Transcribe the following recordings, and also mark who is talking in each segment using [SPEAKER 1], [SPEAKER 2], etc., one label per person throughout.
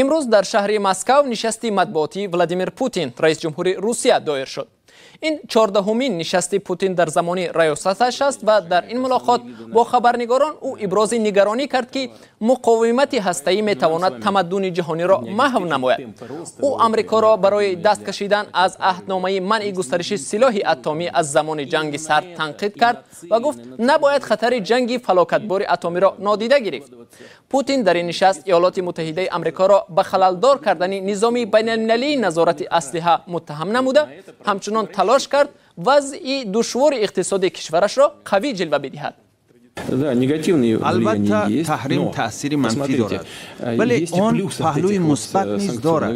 [SPEAKER 1] Имрӯз дар шаҳри Москав нишасти матбуотии Владимир Путин, раис ҷумҳури Русия, доир шуд. Ин 14-умин нишасти Путин дар замони раёсаташ аст ва дар ин мулоқот бо хабарнигорон ӯ ибрози нигаронӣ кард, ки муқовимати ҳастаӣ метавонад тамаддуни ҷаҳониро маҳв намояд. Ӯ Амрикоро барои даст кашидан аз аҳдномаи манъи густариши силоҳи атомӣ аз замони ҷанги сард танқид кард ва гуфт, набояд хатари ҷанги фалокатбори атомиро нодида гирифт. Путин дар ин нишаст Иёлоти Муттаҳидаи Амрикоро ба халалдор кардани низоми байналмилалии назорати аслиҳа муттаҳам намуда, ҳамчунон талош кард вазъи душвори иқтисодии кишварашро қавӣ ҷилва бидиҳад.
[SPEAKER 2] Албатта, таҳрим таъсири манфӣ дорад, вале он паҳлӯи мусбат низ дорад.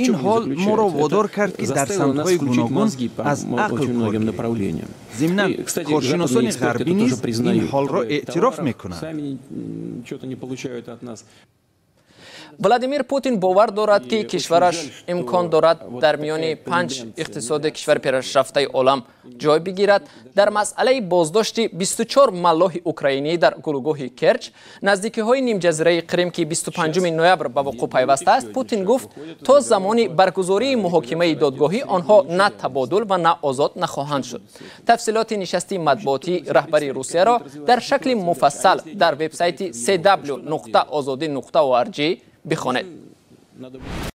[SPEAKER 2] Ин ҳол моро водор кард, ки дар самтҳои гуногун аз ақл кор гирем. Зимнан, коршиносони ғарбӣ низ ин ҳолро эътироф мекунанд.
[SPEAKER 1] Владимир Путин бовар дорад, ки кишвараш имкон дорад дар миёни панҷ иқтисоди кишвари пешрафтаи олам ҷой бигирад. Дар масъалаи боздошти 24 маллоҳи украинӣ дар гулӯгоҳи Керч, наздикиҳои нимҷазираи Қрим, ки 25 ноябр ба вуқӯъ пайвастааст, Путин гуфт, то замони баргузории муҳокимаи додгоҳӣ онҳо на табодул ва на озод нахоҳанд шуд. Тафсилоти нишасти матбуотии раҳбари Русияро дар шакли муфассал дар вебсайти cw.ozodi.org бихонед.